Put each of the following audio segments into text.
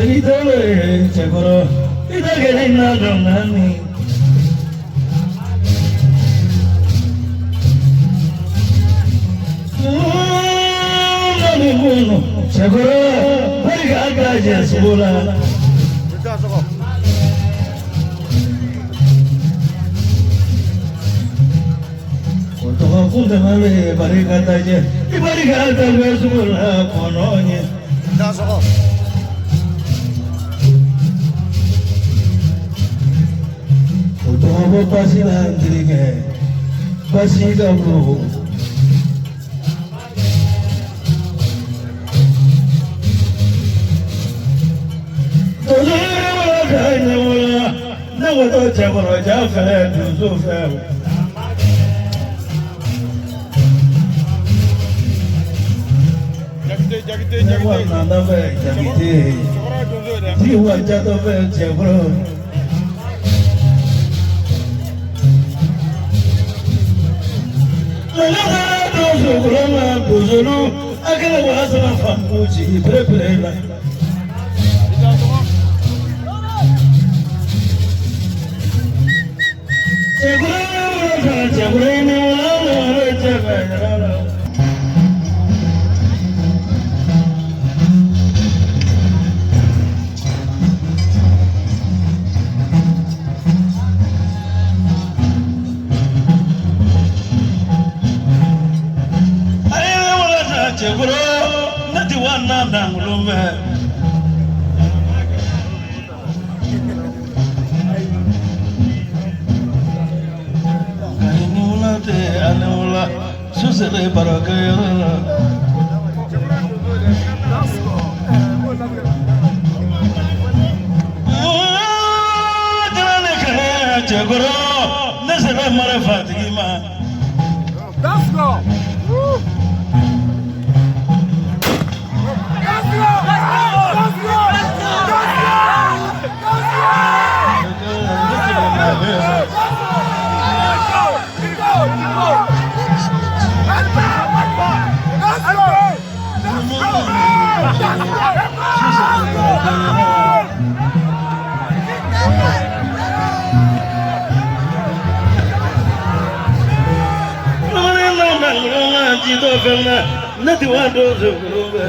Cɛkɔrɔ cɛkɔrɔ i tɛ kelen na dɔn naani. Cɛkɔrɔ barika ka jɛ sugu la. O tɔgɔ kun tɛmɛ bɛ barika ta jɛ i barika ta bɛ sugu la kɔnɔ ɲɛ. O tɔgɔ ko basi la n terikɛ basi ka bon. Ne ko to cɛkɔrɔ ja fɛ donso fɛ. Ne ko nana fɛ Jakite. Tiwa jatɔ fɛ cɛkɔrɔ. Donso kɔrɔma donsolu a kɛlen wa saba faamu ci perepere la. Cɛkɔrɔ cɛkɔrɔ ni wala cɛ fɛ yɛrɛ. Cɛkɔrɔ ne ti wa na dangolo fɛ. Ayi ni wula tɛ ani wula su selen barokɛyɔrɔ la. Jalani kɛ cɛkɔrɔ ne sera mara fatigi ma. Let's go! Let's go! Let's go! Let's go! Let's go! Let's go! Let's go! Ne ti wa donso fɛ.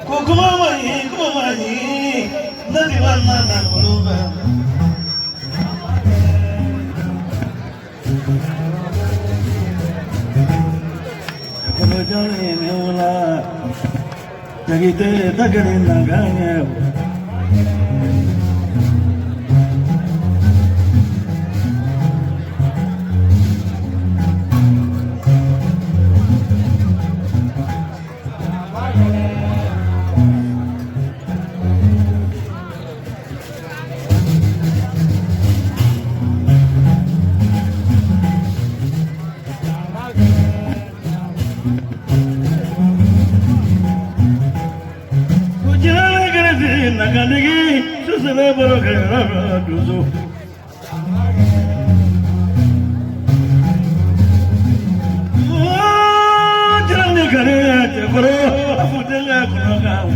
Ko kuma ma ɲi kuma ma ɲi ne ti wa na dangolo fɛ. Cɛkɔrɔ ni wula Jakite dagari na ganɛ. Ko jirala gɛrɛsi naganigi susele baro kɛra dusu. Jirala gɛrɛ cɛkɔrɔ a funtɛnkɛ kɔnɔ kan.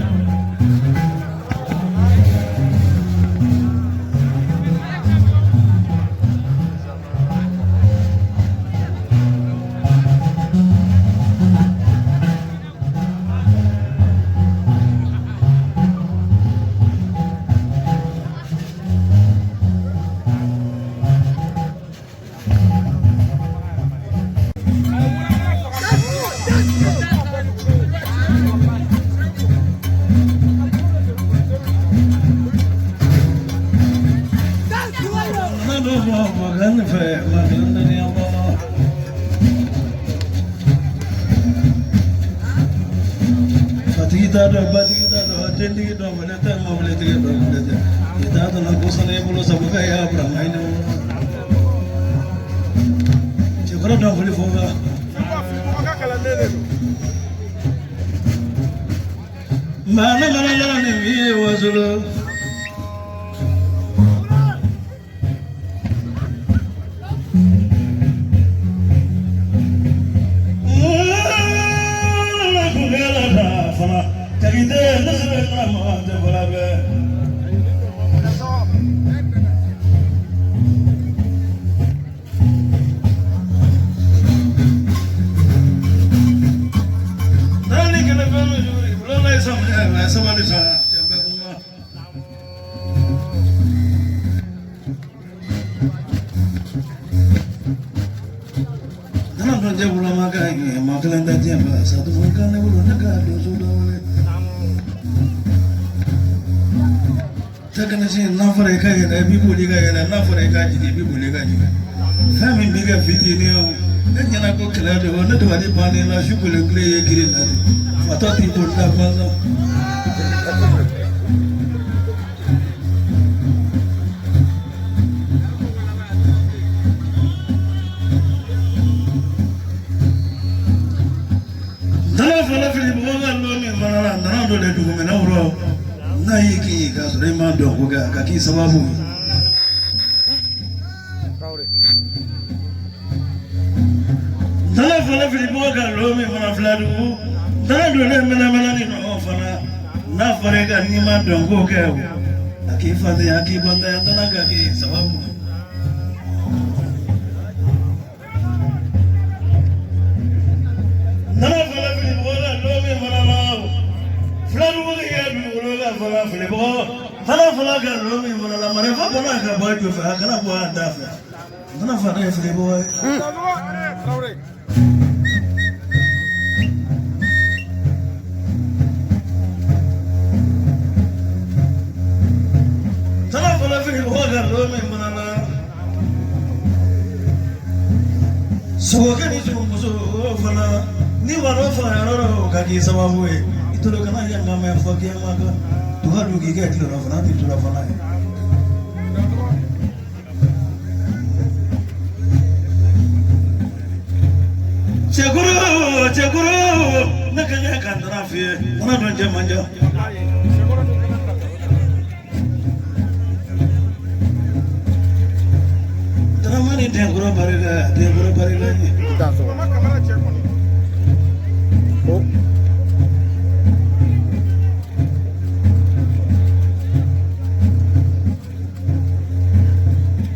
Fatigi t'a dɔn batigi t'a dɔn Tentigi dɔn fana tɛ mɔbilitigi dɔn fana tɛ i t'a dɔn ko sanu i bolo sabu ka y'a bila maa ɲini cɛkɔrɔ dɔn foli fo nka. Mana mana mana ni mi ye wasolo. Fɛn min bɛ kɛ fitinin ye o ne ɲɛna ko kɛlɛ don ne dabali bannen la su kolen kile ye girin na de fatɔ t'i boli la gansan. Nana fana fili mɔgɔ ka lɔ min fana la nana dɔ de dugu minɛ rɔ n'a y'i kin k'a sɔrɔ i ma dɔn ko kɛ a ka k'i sababu ye. Nana fana fili mɔgɔ ka lɔ min fana fila dugu nana donnen mɛnɛmɛnɛ ni nɔ fana n'a fɔra e ka n'i ma dɔn ko kɛ o a k'i fantanya a k'i bantanya nana ka k'i sababu ye. Nana fana fili mɔgɔ ka lɔ min fana la fila dugu k'i ka dugukolo ka fana fili mɔgɔ nana fana ka lɔ min fana la marifa bɔra ka bɔ a jɔ fɛ a kana bɔ a da fɛ nana fana ye fili mɔgɔ ye. Nana fana fili mɔgɔ ka lɔ min fana la sogokɛ ni sogomuso fana ni wari faga yɔrɔ dɔ ka k'i sababu ye i tolo kana yan ka mɛn fɔ k'i ma kan tuga dun k'i kɛ tilela fana t'i tola fana ye. Cɛkɔrɔ cɛkɔrɔ ne ka ɲɛ ka nana f'i ye nana dɔn cɛ man jan. Dramani denkɔrɔ barika denkɔrɔ barika ye.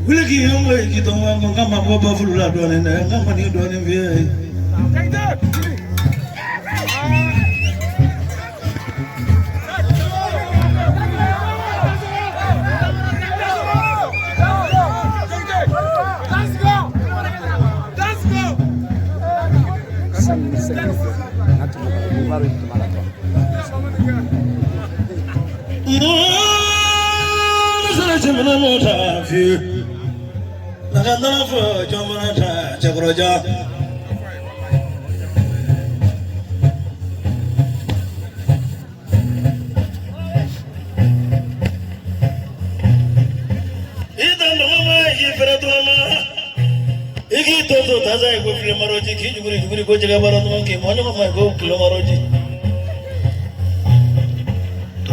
Wuli k'i yɔngɔ ye k'i tɔgɔ ko n ka ma bɔ bafulu la dɔɔnin dɛ n ka ma nin dɔɔnin f'i ye.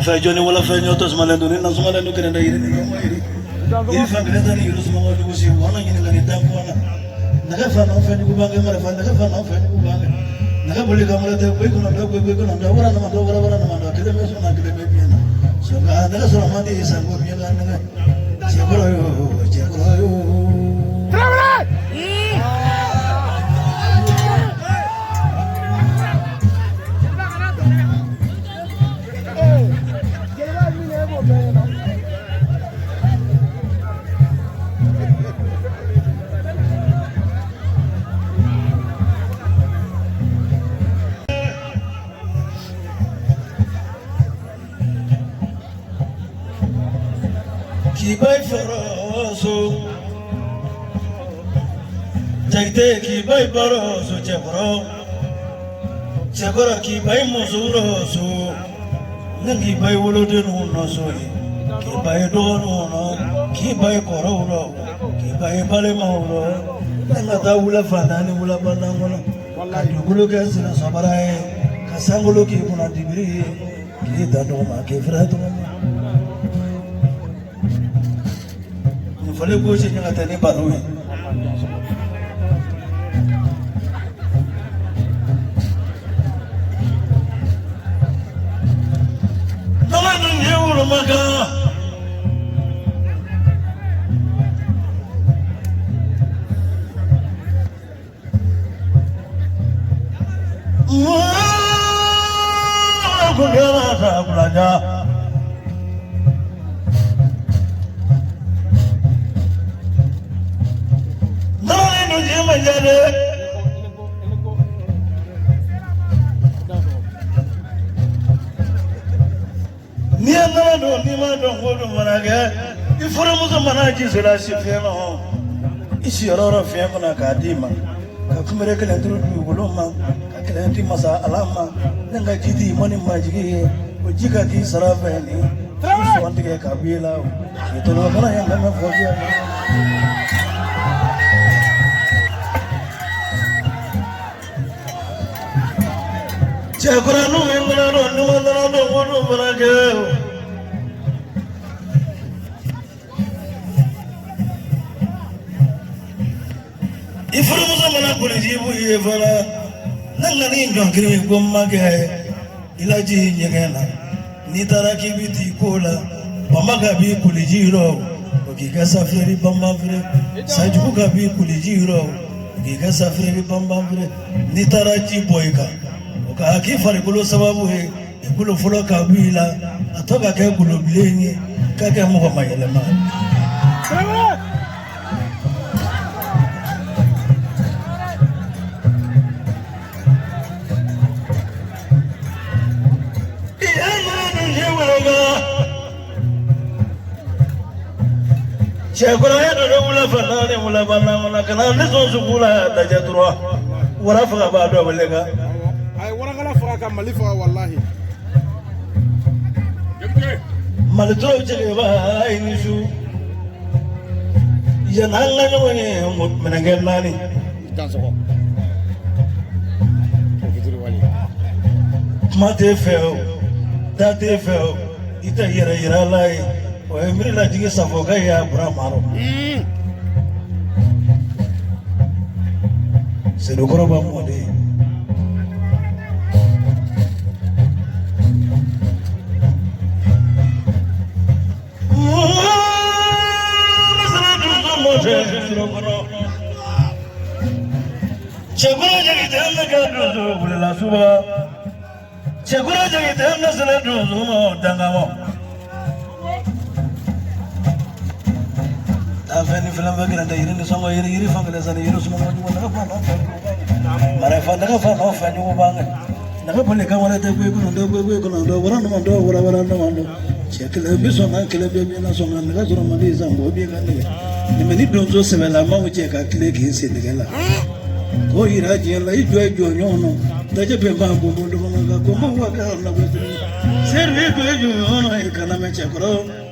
Fɛn wala fɛn ɲɔtɔ sumalen don ni na sumalen don kɛnɛ da yiri ni ɲɔgɔn yiri yiri fan kelen ta ni yiri sumalen jugu si wala ɲininkali da kɔ la nɛgɛ fan n'an fɛn jugu bange marifa nɛgɛ fan n'an fɛn jugu bange nɛgɛ boli ka mara tɛ koyi kɔnɔ dɔ koyi kɔnɔ dɔ wara nama dɔ wara wara nama dɔ kelen bɛ sɔn na kelen bɛ biɲɛ na sɔn ka nɛgɛ sɔrɔ man di sanko biɲɛ ka nɛgɛ cɛkɔrɔ yo cɛkɔrɔ yo. Kibai foroso, jagte kibai boroso chekoro, chekoro kibai musuroso, Ne k'i ba ye wolodenw nɔ so ye, k'i ba ye dɔgɔninw nɔ, k'i ba ye kɔrɔw nɔ, k'i ba ye balimaw nɔ. Ne ka taa wula fantan ni wula bantan kɔnɔ, ka dugukolo kɛ sina sabara ye, ka sankolo k'i kunna dibiri ye, k'i dan dɔgɔ ma, k'i fɛrɛ dɔgɔ ma. Nin fɔli ko si ɲaga tɛ ni baro ye. Nɔgɔ dun ye wolomakan. N'i ye nɔnɔ dun, n'i ma dɔn ko dun mana kɛ, i furumuso mana ji sera si fiɲɛ ma, i siyɔrɔ yɔrɔ fiɲɛ kɔnɔ k'a d'i ma, ka kunbere kelen turu dugukolo ma, ka kelen di masa ala ma, ne ka ji di mɔni majigi ye, o ji ka k'i sara fɛ nin i sɔn tigɛ ka b'i la, i tɔnɔ kana yan ka fɔ fiɲɛ ma. Cɛkɔrɔninw ye nɔnɔ dɔn, ni ma nɔnɔ dɔn ko dun mana kɛ. I furumuso mana koliji b'u ye fana, ne nana ni jɔnkiri ko ma kɛ i laji ɲɛgɛn na, n'i taara k'i bɛ t'i ko la, bama ka b'i koliji rɔ, o k'i ka safunɛ banban feere, sajugu ka b'i koliji rɔ, o k'i ka safunɛ banban feere, n'i taara ji bɔ i kan, o ka k'i farikolo sababu ye, i golo fɔlɔ ka bɔ i la, a tɔ ka kɛ golo bilen ye, k'a kɛ mɔgɔ ma yɛlɛma. Cɛkɔrɔya dɔ bɛ wula fɛ naani wula ba naani ka na ne sɔn sugu la lajɛ dɔrɔn wara faga b'a dɔ wele kan. A ye warakala faga ka Mali faga walahi. Mali tɔw cɛkɛba i ni su yan'an ka ɲɔgɔn ye minɛnkɛ naani. Kuma t'e fɛ o, da t'e fɛ o, i tɛ yɛrɛ yira la ye, o ye miiri lajigi safo ka ye a bura maro. Sedukɔrɔba mɔden. Cɛkɔrɔ jagi tɛ ne ka donso wulila suba. Cɛkɔrɔ jagi tɛ ne sɛnɛ donso ma dangama. Fɛn ni filan bɛɛ kɛra yiri ni sɔngɔ yiri yiri fan kelen sani yiri suma jugu naga fa nɔ fɛ mara fa naga fa nɔ fɛ ɲugu bange naga boli kan wɛrɛ tɛ koyi kɔnɔ dɔ koyi kɔnɔ dɔ wara numa dɔ wara wara numa dɔ cɛ kelen bi sɔn kan kelen bɛ min na sɔn kan nɛgɛ sɔrɔ man di san bɔ bi ka nɛgɛ nin ni donso sɛbɛlamaw cɛ ka tile k'i sen nɛgɛ la k'o yira diɲɛ la i jɔ i jɔ ɲɔgɔn na dajɛ bɛn b'a bɔ bɔ dɔgɔma kan ko ma wa kɛ la ko seri i jɔ i jɔ ɲɔgɔn na i kana mɛn cɛkɔrɔ.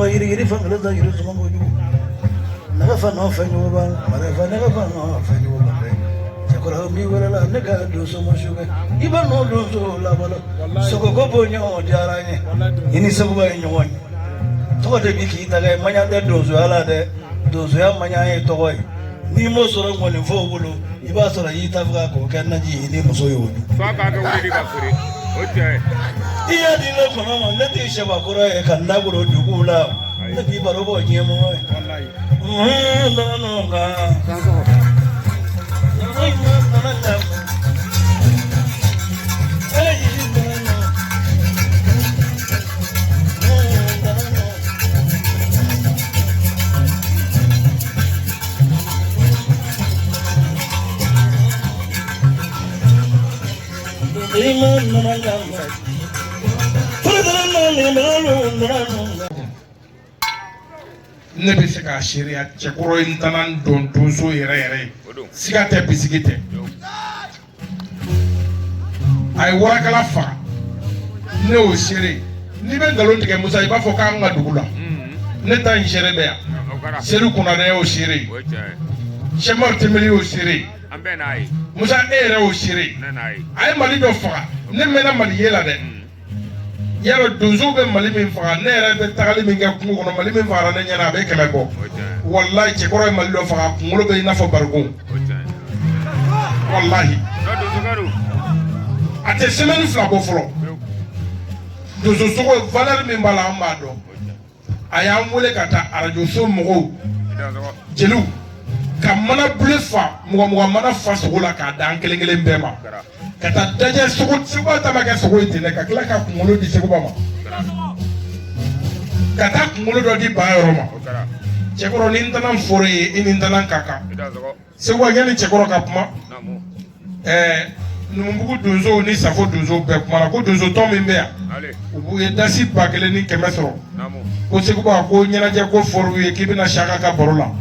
Yiri yiri fan kelen da yiri suma kojugu naga fa nɔ fɛn ɲugu ba mara fa naga fa nɔ fɛn ɲugu ba cɛkɔrɔba min wɛrɛ la ne ka donso ma su kɛ i b'a nɔ donso labalo sogoko bonya o diyara n ye i ni seguba ye ɲɔgɔn ye tɔgɔ de bi k'i ta kɛ maɲan tɛ donsoya la dɛ. Donsoya maɲa ye tɔgɔ ye. N'i m'o sɔrɔ ŋɔnifɔw bolo, i b'a sɔrɔ i y'i ta faga k'o kɛ naji ye ni muso y'o dun. F'a k'a kɛ wuli ka feere o tiɲɛ ye. I y'a di ne kɔnɔ ma, ne t'i sɛbakɔrɔ ye ka n da goro duguw la, ne b'i baro bɔ diɲɛ mɔgɔ ye. Ne bɛ se k'a seereya cɛkɔrɔ ye ntanan dɔn donso yɛrɛ yɛrɛ ye, siga tɛ, bisigi tɛ. A ye warakala faga, ne y'o seere. N'i bɛ nkalon tigɛ Musa, i b'a fɔ k'an ka dugu la, ne ta in seere bɛ yan. Seru Kunnadɛ y'o seere, Sɛmari Tembeli y'o seere, Musa e yɛrɛ y'o seere. A ye Mali dɔ faga, ne mɛnna Mali ye la dɛ. Yarɔ donsow bɛ Mali min faga, ne yɛrɛ bɛ tagali min kɛ kungo kɔnɔ, Mali min fagara ne ɲɛna, a bɛ 100 bɔ. Walayi cɛkɔrɔ ye Mali dɔ faga, a kunkolo bɛ i n'a fɔ barikon. Walahi a tɛ semaine 2 bɔ fɔlɔ. Donso sogo valeur min b'a la, an b'a dɔn. A y'an wele ka taa arajoso mɔgɔw, jeliw ka mana bule fa, 20 mana fa sogo la k'a da an kelen kelen bɛɛ ma, ka taa dajɛ sogo. Seguba ta ma kɛ sogo ye ten dɛ, ka tila ka kunkolo di Seguba ma, ka taa kunkolo dɔ di ba yɔrɔ ma. Cɛkɔrɔ ni n tanan fɔrɔ ye, i ni n tanan ka kan. Seguba, yanni cɛkɔrɔ ka kuma, Numubugu donsow ni Safo donsow bɛɛ kumana ko donso tɔn min bɛ yan, u b'u ye dasi 1100 sɔrɔ. Ko Seguba ko ɲɛnajɛ ko fɔr'u ye k'i bɛna Saka ka baro la,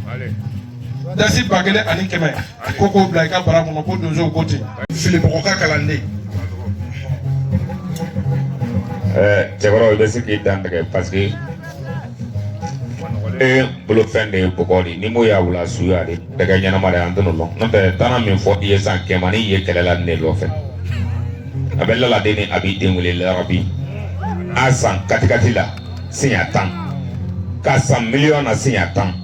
dasi 1100 ko k'o bila i ka bara kɔnɔ, ko donsow ko ten. Filimɔgɔ ka kalanden. Cɛkɔrɔ, i bɛ se k'i dantigɛ parce que e bolofɛn de ye bɔgɔ de ye, n'i m'o y'a wula suya de dɛgɛ ɲɛnama de an tɛ n'o lɔn. N'o tɛ tana min fɔ i ye sisan, kɛmani ye kɛlɛ la ne nɔfɛ, a bɛ laladen ni a b'i den wele larabi, a san katikati la siɲɛ 10, ka san miliyɔn na siɲɛ 10.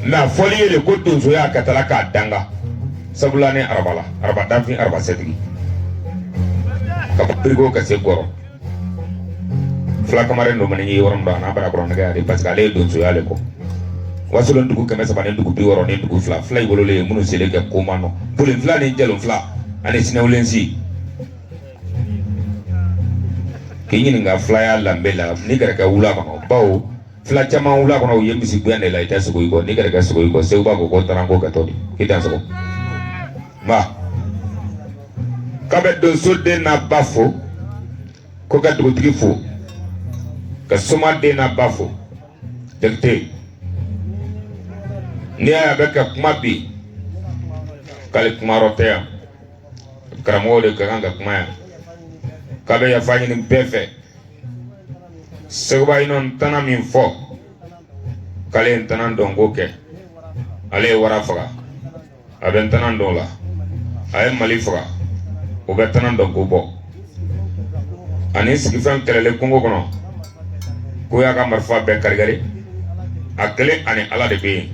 Mɛ a fɔli ye de ko donsoya ka taara k'a danga sabula ni araba la, araba danfin, araba sɛtigi, ka bɔ biriko ka se gɔrɔ fila kamaren don mani ye yɔrɔ min dɔn a n'a bara kɔrɔ nɛgɛ de, parce que ale ye donsoya le kɔ. Wasolon dugu 300 ni dugu 60 ni dugu 2 fila i wololen ye minnu selen kɛ koma nɔ bolin fila ni jalo fila ani sinɛwulensi. K'i ɲininka filaya lanbe la, n'i kɛra kɛ wula kɔnɔ, bawo fila caman wula kɔnɔ u ye misi gɛn de la, i tɛ sogo i kɔ. N'i kɛra kɛ sogo i kɔ, Seguba ko ko taranko kɛtɔ de k'i tɛ sogo nka k'a bɛ donso den n'a ba fo, ko ka dugutigi fo, ka soma den n'a ba fo. Jakite, n'i y'a ye a bɛ ka kuma bi, k'ale kuma yɔrɔ tɛ yan, karamɔgɔw de ka kan ka kuma yan. K'a bɛ yafa ɲini bɛɛ fɛ. Seguba ɲinɔ n tana min fɔ k'ale ye n tana dɔnko kɛ, ale ye wara faga, a bɛ n tana dɔn la, a ye Mali faga, o bɛ tana dɔnko bɔ. Ani sigifɛn kɛlɛlen kungo kɔnɔ, ko y'a ka marifa bɛɛ karikari, a kelen ani Ala de bɛ yen,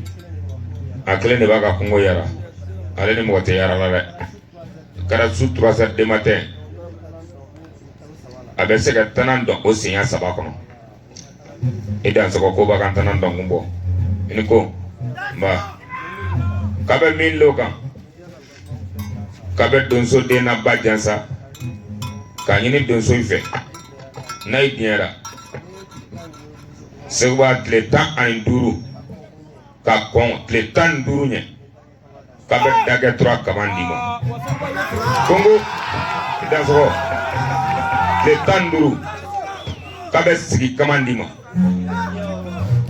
a kelen de b'a ka kungo yara, ale ni mɔgɔ tɛ yara la dɛ. Kɛra su 3 heures du matin, a bɛ se ka tana dɔn o siɲɛ 3 kɔnɔ. I dansɔgɔ ko b'a ka tana dɔn kun bɔ i ni ko nba k'a bɛ min lo kan, k'a bɛ donso den n'a ba jansa k'a ɲini donso in fɛ n'a ye diɲɛra. Seguba tile 15 ka kɔn tile 15 ɲɛ, k'a bɛ dakɛ tura kaman d'i ma kongo. I dansɔgɔ tile 15, k'a bɛ sigi kaman d'i ma.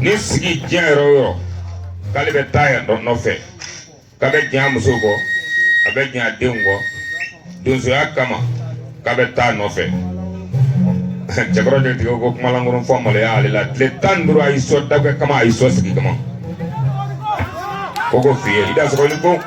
Ni sigi diɲɛ yɔrɔ o yɔrɔ, k'ale bɛ taa yan nɔfɛ, k'a bɛ diɲɛ musow kɔ, a bɛ diɲɛ denw kɔ, donsoya kama k'a bɛ taa nɔfɛ. Cɛkɔrɔ de tigɛ ko kumalankolon fɔ maloya ale la. Tile 15 a y'i sɔn dakɛ kama, a y'i sɔn sigi kama, ko f'i ye i da sɔgɔli ko.